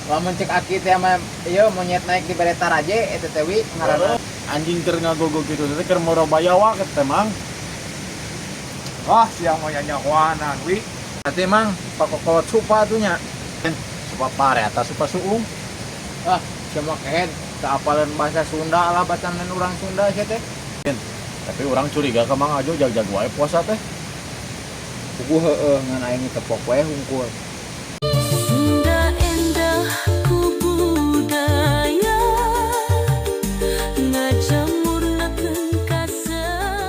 Lamun cek aki teh mah ieu monyet naik di bere taraje eta teh wi ngaranna. Anjing keur ngagogo kitu teh keur moro bayawak teh, Mang. Wah, siang mah nyanyahoanan wi. Berarti Mang pakokolot supa tuh nya. Supa pare atau supa suung. Ah, sia mah kehed teu apaleun bahasa Sunda lah bacanan urang Sunda sia teh. Tapi urang curiga ka Mang Ajo jag-jag wae puasa teh. Puguh heueuh ngan aing tepok wae hungkul. Sunda endah ku budaya ngajamurnakeun kasenian.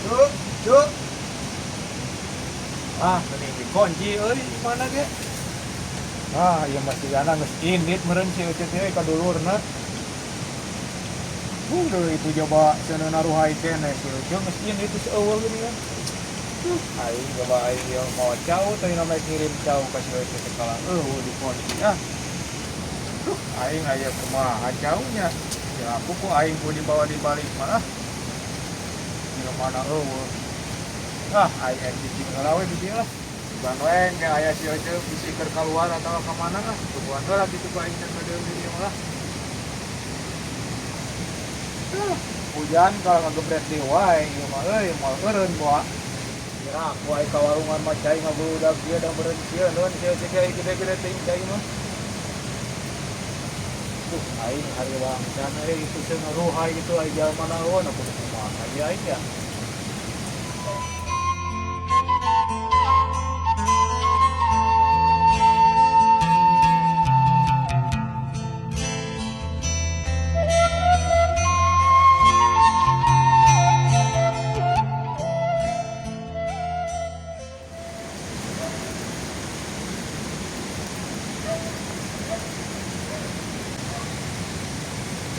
Cuk, cuk. Ah, mending dikunci euy di mana ge? Ah, ieu mah sigana geus indit meureun si Ucup teh ka dulurna. Udah itu coba seuneu ruhai keneh si Ucup geus indit geus eueuh geuning kan. Aing coba aing ieu mau cau teh nama ngirim cau ka si Ucup teh kalah eueuh dikunci ah. Duh, aing aya kumaha caunya. Ya aku ku aing ku dibawa dibalik mah ah. Di mana eueuh. Ah, aing cicing heula we di dieu lah. Bukan we engke aya si Ucup bisi keur kaluar atawa ka mana lah. Tungguan heula kitu ku aing can bade di dieu mah lah. Duh, hujan kalau ngagebret di wae ieu mah euy moal eureun boa. Kira aku aing ka warungan mah cai ngabludak ieu da meureun sieun si Ucup ge gede-gede teuing cai mah. Duh, aing hariwang can euy itu seuneu ruhai gitu aing jalma naon aku kumaha ieu aing ya.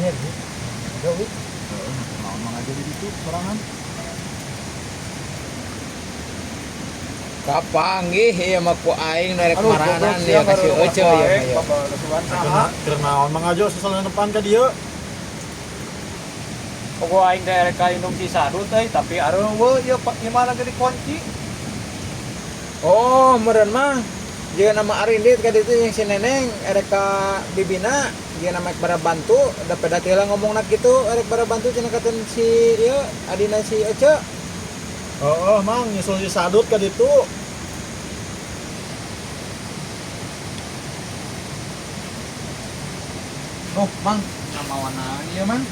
Jer, jauh. Naon Mang Ajo di ditu sorangan? Kapanggih ieu mah ku aing nu rek Aduh, maranan goblok ieu sia ka si baru Ucup ieu mah ieu. Bapak saha? Keur naon Mang Ajo sasalenepan ka dieu? Pokok aing teh rek ka indung si Sadut euy, tapi areueuh ieu imahna ge dikunci. Oh, meureun mah jeung nama Arindit ka ditu jeung si Neneng erek ka bibina jeung nama bara bantu da peda teh heula ngomongna kitu erek bara bantu cenah katen si ieu adina si Ece. Heeh, Mang nyusul si Sadut ka ditu. Oh, Mang, namawa naon ieu, Mang?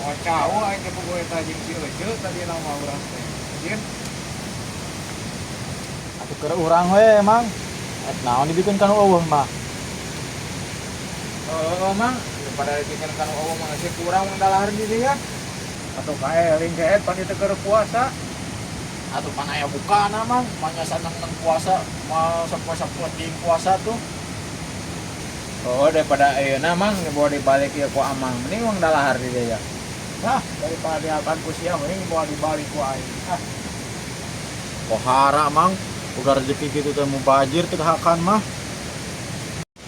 Oh, cau aing teh puguh eta jeung si Ece tadi nama urang teh. Jin, Atuh keur urang we, Mang. Et naon dibikeun ka nu eueuh mah? Oh, Mang, daripada dibikeun ka nu eueuh mah geus kurang mah dalahar di dieu ya. Atuh kaeling ge pan ieu teh keur puasa. Atuh pan aya bukana, Mang. Manya saneng-neng puasa, moal sapoe-sapoe ting puasa tuh. Oh, daripada ayeuna Mang dibawa dibalik ieu ku Amang, mending mang dalahar di dieu ya. Nah, daripada diakan ku sia mending dibawa dibalik ku aing. Ah, Pohara, Mang. Boga rezeki kitu teh mubajir teu kahakan mah.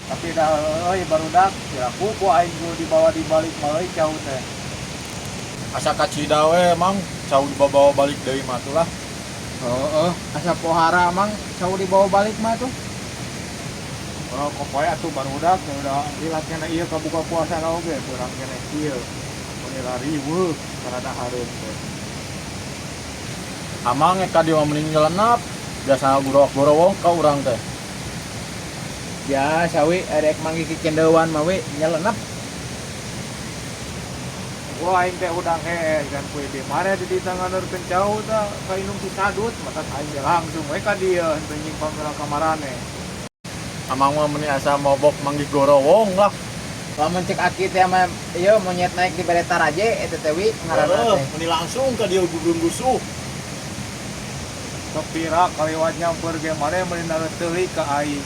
Tapi dah euy barudak kira ku aing kudu dibawa dibalik mah euy cau teh. Asa kacida we, Mang. Cau dibawa balik deui mah tuh lah. Heeh, asa pohara Mang, cau dibawa balik mah tuh. Oh, kopoe atuh barudak udah lihat kena ieu ka buka puasa na oge kurang kena ieu. Mun riweuh karena hareun teh. Amang ka dieu mah mending nyelenap. Biasa gorowok-gorowok ka urang teh. Ya, sawi erek manggih ki cendewan mah we nyelenep. Gua aing teh udang hee kan ku di mana di tanganeurkeun cau tah ka indung si Sadut mata aing ge langsung we ka dieu henteu nyingkong ka kamarane. Amang mah meni asa mobok manggih gorowong lah. Lamun cek aki teh mah ieu monyet naik di bere taraje eta teh wi ngaranna Heuh, teh. meni langsung ka dieu gugrung gusuh. Sok pira kaliwat nyamper ge maneh meuni teulik ka aing.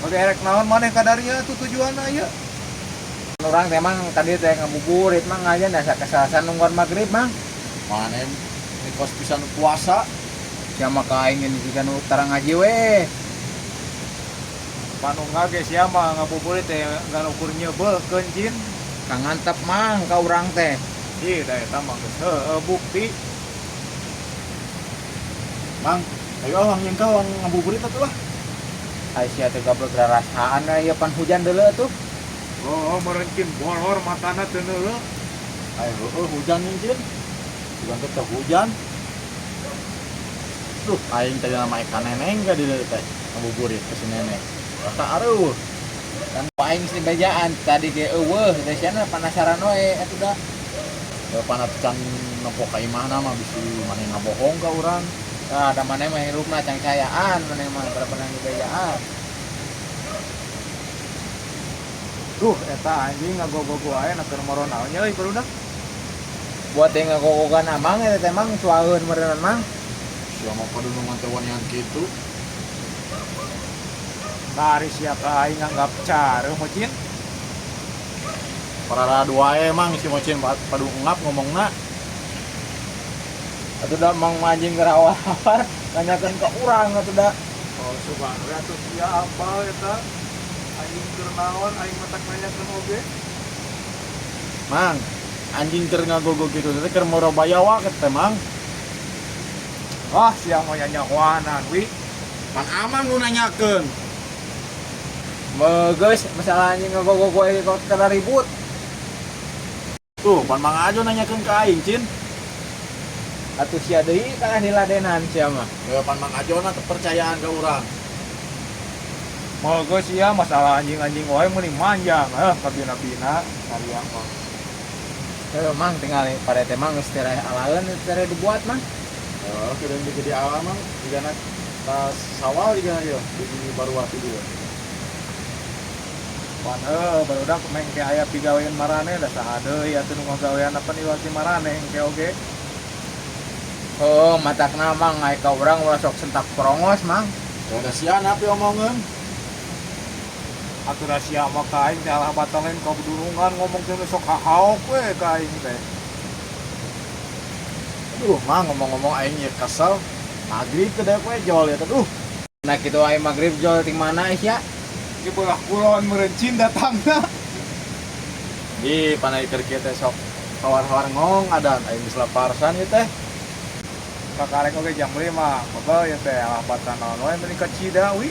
Oke erek naon maneh ka darieu tuh tujuanna ieu? Urang teh mang tadi teh ngabuburit mang aja asa kesalasan nungguan maghrib mang. Maneh ni kos pisan puasa. Sia mah ka aing ini jiga nu tarang ngaji we. Panungga ge sia mah ngabuburit teh ngan ukur nyeubeuhkeun jin. Kangantep mang ka urang teh. Ih, da eta mah geus heueuh bukti. Mang, ayo ah wang nyengka wang ngabuburit atuh lah. Ai sia teh goblok rarasaan we ieu pan hujan deuleu tuh. Oh, meureun bolor matana teu neuleuh. Ayo heueuh hujan nih Cin. Bukan teh hujan. Duh, aing tadi nama ka neneng ka di dieu teh ngabuburit ke si neneng. Rasa areuh. Kan aing geus dibejaan tadi ge eueuh teh sia penasaran we atuh da. Panat can nempo ka imahna mah bisi maneh ngabohong ka urang. Ah, da maneh mah hirupna can cayaan maneh mah pernah dibejaan. Duh, eta anjing ngagogogo ae na keur moro naon nya euy barudak. Buat yang ngagogogan amang eta teh mang cuaeun meureun mang. Sia mah padunungan teh wanian kitu. Tari sia ka aing nganggap careuh mocin. Pararadu wae mang si mocin padu ngap ngomongna. Atuh da mang anjing keur awal-awal nanyakeun ka urang atuh da. Oh, sugan we atuh sia apal eta. Anjing keur naon aing matak nanyakeun oge. Mang, anjing keur ngagogo kitu teh keur moro bayawak teh mang. Wah, sia mah nyanyahoanan wi. Pan amang nu nanyakeun. Geus masalah anjing ngagogog wae kok kana ribut. Tuh, pan Mang Ajo nanyakeun ka aing, Cin. Atuh sia deui kalah diladenan sia mah. Ya pan Mang Ajo na kepercayaan ka urang. Moal geus sia masalah anjing-anjing wae meuning manjang heuh kabina-bina sariang mah. Heuh mang tinggal parete mang geus teh alaeun teh dibuat mang. Oh, kirain di gede awal mang, digana tas sawal digana ieu, di Baruati dieu. Pan heuh barudak meng ke aya pigawean marane da saha deui atuh nu ngagawean apa iwal ti marane engke oge. Heuh matakna mang ai ka urang ulah sok sentak porongos mang. Ya da sia napi omongeun. Atuh da sia mah ka aing teh alah batongen ka bedulungan ngomong teh sok hahaok we ka aing teh. Aduh, mang ngomong-ngomong aing ieu kesel. Maghrib teh daek we jol ya teh. Duh, Nah kitu ai maghrib jol ting mana sia? Di belah kulon meureun cin datangna. Di panai keur kieu teh sok hawar-hawar ngong adan aing geus laparsan ieu teh. Kakarek oge jam 5. Bebel ieu teh alah batan naon wae meni ka Cida wi.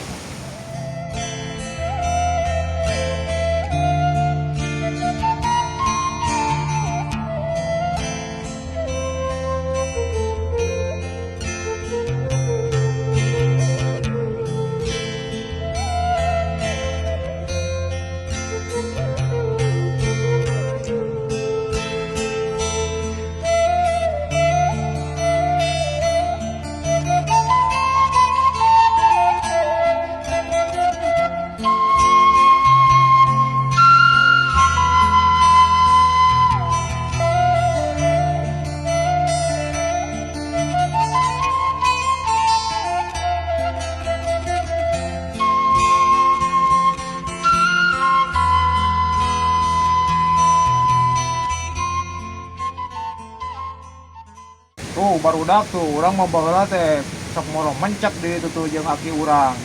Tuh barudak tuh urang mah baheula teh sok moro mencek di itu tuh jeung aki urang.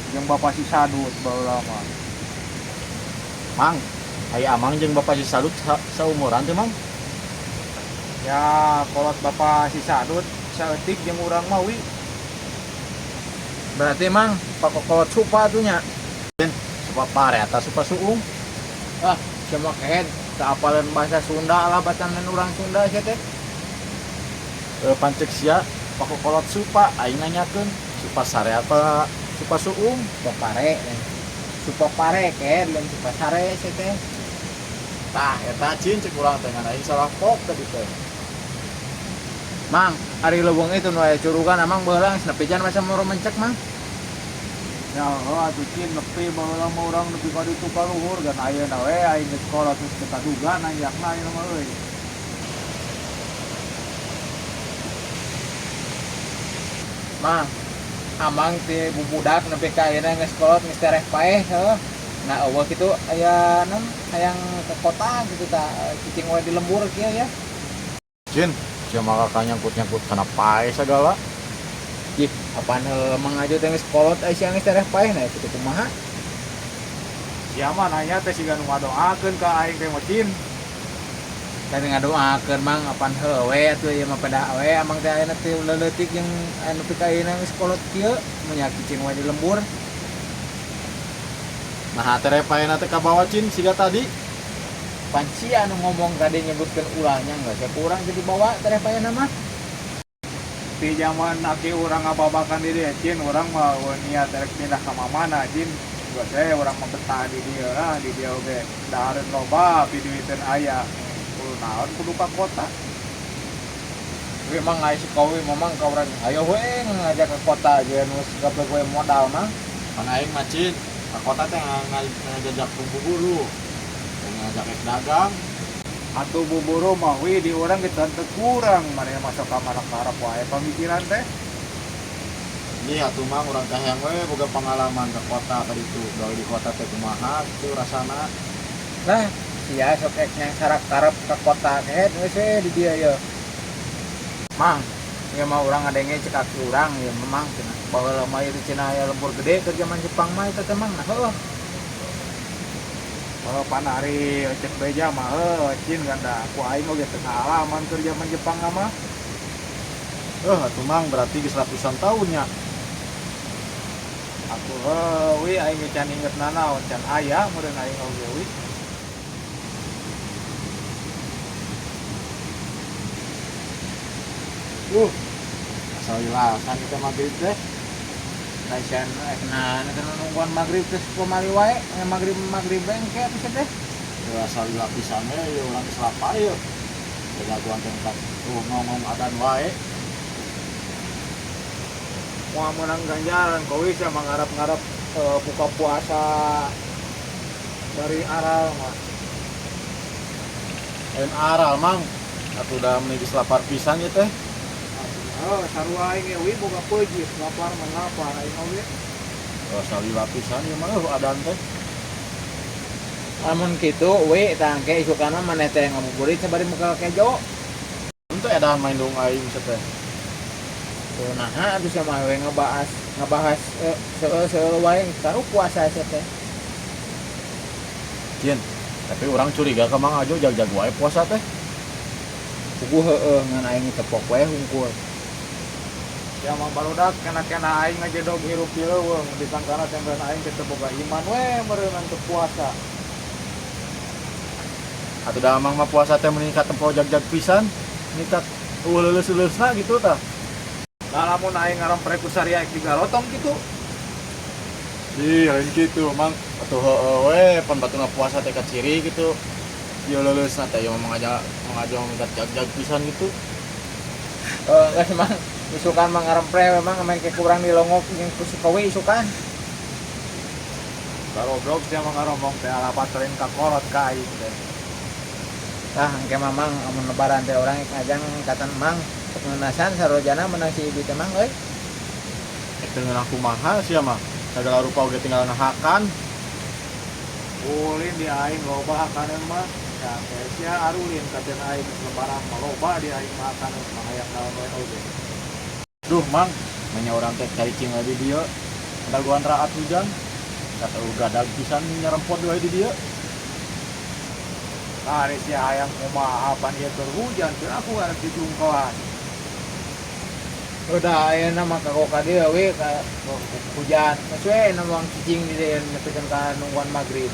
Jeung bapak si Sadut baheula mah. Mang, ai amang jeung bapak si Sadut saumuran teh mang. Ya kolot bapak si Sadut saeutik jeung urang mah wi. Berarti mang pakokolot supa atuh nya. Supa pare atawa supa suung. Ah, sia mah kehed teu apaleun bahasa Sunda lah batan urang Sunda sia teh. Pancek sia pakokolot supa aing nanyakeun supa sare apa supa suung. Supa pare. Supa pare kehed lain supa sare sia teh. Tah eta cin cek urang teh ngan aing salah pok tadi teh. Mang, ari leuweung itu nu aya curugan amang baheula geus nepi jan masa moro mencek mang. Ya heuh atuh Cin, nepi baheula mah urang nepi ka ditu ka luhur gan ayeuna we aing geus kolot geus teu kaduga nanjakna ayeuna mah euy. Mang, amang ti bubudak nepi ka ayeuna geus kolot geus tereh paeh heuh. Nah eueuh kitu aya naon hayang ke kota gitu tah cicing we di lembur kieu ya. Cin, sia mah kakak nyangkut-nyangkut kana paeh sagala. Ih, apaan heuh Mang Ajo teh geus kolot ai sia geus tereh paeh nah kitu kumaha? Sia mah nanya teh siga nu ngadoakeun ka aing teh mah Cin. Tadi ngadoakeun Mang, apaan heuh we atuh ieu mah pedah we amang teh ayeuna teh leuletik jeung anu nepi ka ayeuna geus kolot kieu mun nya cicing we di lembur. Nah, tereh paehna teh kabawa Cin siga tadi. Pan sia anu ngomong tadi nyebutkeun ulahnya geus ya ku urang teh dibawa tereh paehna mah. Di zaman aki urang ngababakan di dieu Cin, urang mah eueuh niat rek pindah ka mamana Cin. Geus we urang mah betah di dieu lah, di dieu oge dahareun loba, piduiteun aya. Kudu naon kudu ka kota. Wi mang ai si Kowi mamang ka urang ayo we ngajak ke kota aja nu gablek we modal mah. Pan aing mah Cin, ka kota teh ngajajak buburu. Ngajak rek dagang. Atuh buburu mah wi di urang ge teu kurang, maneh masuk ka mana karep wae pamikiran teh. Nih atuh mang urang teh hayang we boga pengalaman ke kota tadi itu. Gawe di kota teh kumaha kitu rasana. Nah, sia sok ek nyang sarak karep ke kota kehed geus we di dieu ye. Mang, ieu mah urang ngadenge cek aki urang ieu mah mang cenah. Baheula mah ieu cenah aya lembur gede keur zaman Jepang mah eta teh mang. Nah heueuh. Oh, pan ari cek beja mah heuh Cin ganda ku aing oge teu ngalaman keur zaman Jepang mah. Atuh mang berarti geus ratusan tahun nya. Atuh heuh wi aing ge can inget nanaon can aya meureun aing oge wi. Asal wilasan kita maghrib teh. Kasihan ek nah teh nungguan maghrib teh pamali wae, maghrib maghrib we engke atuh sia teh. Ya asal wilapisan we ya urang geus lapar yeuh. Jagoan teh tuh ngomong adan wae. Moal meunang ganjaran kowe sia mah ngarep-ngarep buka puasa dari aral mah. Lain aral mang, atuh da meuni geus lapar pisan ieu teh. Heuh sarua aing ge wi boga peujit lapar mah lapar aing oge. Asal wilapisan ieu mah adan teh. Lamun kitu we tah engke isukan mah maneh teh ngabuburit sabari muka kejo. Henteu edan main dong aing sia teh. Tuh naha atuh sia mah we ngebahas ngebahas seueur-seueur wae taruh puasa sia teh. Cin, tapi urang curiga ka Mang Ajo jag-jag wae puasa teh. Puguh heueuh ngan aing tepok wae hungkul. Ya mah barudak kena-kena aing ngajedog hirup di leuweung disangkana teh meureun aing teh teu boga iman we meureun teu puasa. Atuh da Mang mah puasa teh meuni katempo jag-jag pisan, ngikat eueuh leuleus-leuleusna gitu tah. Nah lamun aing ngarempre ku saria juga rotong kitu. Ih, lain kitu Mang. Atuh heueuh we pan batuna puasa teh kaciri gitu. Ieu leuleusna teh ieu mah Mang Ajo ngikat jag-jag pisan gitu. Geus Mang, isukan mah ngarempre we Mang main ke kurang dilongok jeung ku si Kowi isukan. Baroblok sia mah ngaromong teh alapat lain ka kolot ka aing teh. Tah engke mah Mang amun lebaran teh urang ngajang katan Mang sok ngeunasan sarojana menang si ibu teh Mang euy. Teu ngeunah kumaha sia mah. Sagala rupa oge tinggal nahakan. Ulin di aing loba hakaneun mah. Ya sia arulin katen aing geus lebaran mah loba di aing mah hakaneun mah hayang naon we oge. Duh Mang, menya urang teh caricing we di dieu. Dagoan raat hujan. Kata gadag pisan nyerempot wae di dieu. Nah, ari sia hayang kumaha pan ieu keur hujan teu aku arek dijungkoan. Udah ayeuna mah kagok ka dieu we ka hujan. Geus we nuang cicing di dieu nepikeun ka nungguan maghrib.